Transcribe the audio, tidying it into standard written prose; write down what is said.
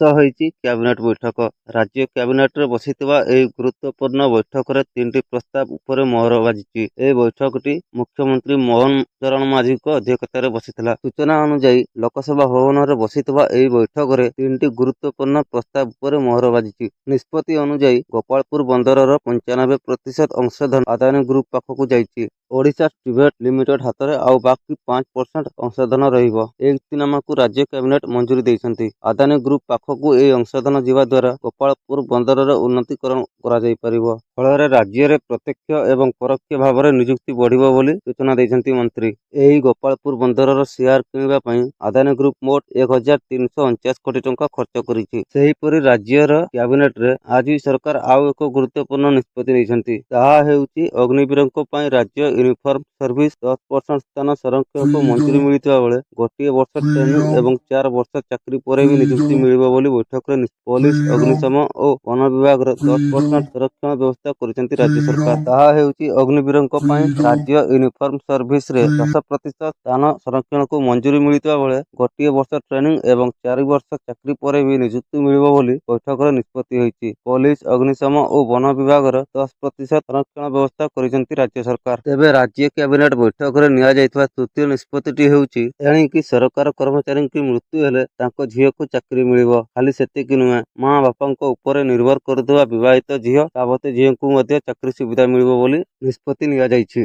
ଶେଷ ହୋଇଛି କ୍ୟାବିନେଟ୍ ବୈଠକ। ରାଜ୍ୟ କ୍ୟାବିନେଟରେ ବସିଥିବା ଏହି ଗୁରୁତ୍ୱପୂର୍ଣ୍ଣ ବୈଠକରେ ତିନିଟି ପ୍ରସ୍ତାବ ଉପରେ ମୋହର ବାଜିଛି। ଏହି ବୈଠକଟି ମୁଖ୍ୟମନ୍ତ୍ରୀ ମୋହନ ଚରଣ ମାଝୀଙ୍କ ଅଧ୍ୟକ୍ଷତାରେ ବସିଥିଲା। ସୂଚନା ଅନୁଯାୟୀ, ଲୋକସେବା ଭବନରେ ବସିଥିବା ଏହି ବୈଠକରେ ତିନିଟି ଗୁରୁତ୍ୱପୂର୍ଣ୍ଣ ପ୍ରସ୍ତାବ ଉପରେ ମୋହର ବାଜିଛି। ନିଷ୍ପତ୍ତି ଅନୁଯାୟୀ, ଗୋପାଳପୁର ବନ୍ଦରର 95% ଅଂଶଧନ ଆଦାନୀ ଗ୍ରୁପ ପାଖକୁ ଯାଇଛି। ଓଡ଼ିଶା ଟିଭେଟ୍ ଲିମିଟେଡ୍ ହାତରେ ଆଉ ବାକି 5% ଅଂଶଧନ ରହିବ। ଏହି ଚୁକ୍ତିନାମାକୁ ରାଜ୍ୟ କ୍ୟାବିନେଟ୍ ମଞ୍ଜୁରୀ ଦେଇଛନ୍ତି। ଆଦାନୀ ଗ୍ରୁପ ପାଖକୁ ଏହି ଅଂଶଧନ ଯିବା ଦ୍ୱାରା ଗୋପାଳପୁର ବନ୍ଦରର ଉନ୍ନତିକରଣ କରାଯାଇପାରିବ। ଫଳରେ ରାଜ୍ୟରେ ପ୍ରତ୍ୟକ୍ଷ ଏବଂ ପରୋକ୍ଷ ଭାବରେ ନିଯୁକ୍ତି ବଢ଼ିବ ବୋଲି ସୂଚନା ଦେଇଛନ୍ତି ମନ୍ତ୍ରୀ। ଏହି ଗୋପାଳପୁର ବନ୍ଦରର ସେୟାର କିଣିବା ପାଇଁ ଆଦାନୀ ଗ୍ରୁପ ମୋଟ 1349 କୋଟି ଟଙ୍କା ଖର୍ଚ୍ଚ କରିଛି। ସେହିପରି ରାଜ୍ୟର କ୍ୟାବିନେଟରେ ଆଜି ସରକାର ଆଉ ଏକ ଗୁରୁତ୍ୱପୂର୍ଣ୍ଣ ନିଷ୍ପତ୍ତି ନେଇଛନ୍ତି। ତାହା ହେଉଛି, ଅଗ୍ନିବୀରଙ୍କ ପାଇଁ ରାଜ୍ୟ ୟୁନିଫର୍ମ ସର୍ଭିସ 10% ସ୍ଥାନ ସଂରକ୍ଷଣକୁ ମଞ୍ଜୁରୀ ମିଳିଥିବା ବେଳେ ଗୋଟିଏ ବର୍ଷ ଟ୍ରେନିଂ ଏବଂ 4 ବର୍ଷ ଚାକିରି ପରେ ବି ନିଯୁକ୍ତି ମିଳିବ ବୋଲି ବୈଠକରେ ପୋଲିସ, ଅଗ୍ନିଶମ ଓ ବନ ବିଭାଗର 10% ସଂରକ୍ଷଣ ବ୍ୟବସ୍ଥା କରିଛନ୍ତି ରାଜ୍ୟ ସରକାର। ତାହା ହେଉଛି, ଅଗ୍ନିବୀରଙ୍କ ପାଇଁ ରାଜ୍ୟ ୟୁନିଫର୍ମ ସର୍ଭିସରେ 10% ସ୍ଥାନ ସଂରକ୍ଷଣକୁ ମଞ୍ଜୁରୀ ମିଳିଥିବା ବେଳେ ଗୋଟିଏ ବର୍ଷ ଟ୍ରେନିଂ ଏବଂ 4 ବର୍ଷ ଚାକିରି ପରେ ବି ନିଯୁକ୍ତି ମିଳିବ ବୋଲି ବୈଠକରେ ନିଷ୍ପତ୍ତି ହୋଇଛି। ପୋଲିସ, ଅଗ୍ନିଶମ ଓ ବନ ବିଭାଗର 10% ସଂରକ୍ଷଣ ବ୍ୟବସ୍ଥା କରିଛନ୍ତି ରାଜ୍ୟ ସରକାର। ତେବେ ରାଜ୍ୟ କ୍ୟାବିନେଟ ବୈଠକରେ ନିଆଯାଇଥିବା ତୃତୀୟ ନିଷ୍ପତ୍ତିଟି ହେଉଛି, ଏଣିକି ସରକାର କର୍ମଚାରୀଙ୍କ ମୃତ୍ୟୁ ହେଲେ ତାଙ୍କ ଝିଅକୁ ଚାକିରି ମିଳିବ। ଖାଲି ସେତିକି ନୁହେଁ, ମା ବାପାଙ୍କ ଉପରେ ନିର୍ଭର କରୁଥିବା ବିବାହିତ ଝିଅ, ସାବତ ଝିଅଙ୍କୁ ମଧ୍ୟ ଚାକିରି ସୁବିଧା ମିଳିବ ବୋଲି ନିଷ୍ପତ୍ତି ନିଆଯାଇଛି।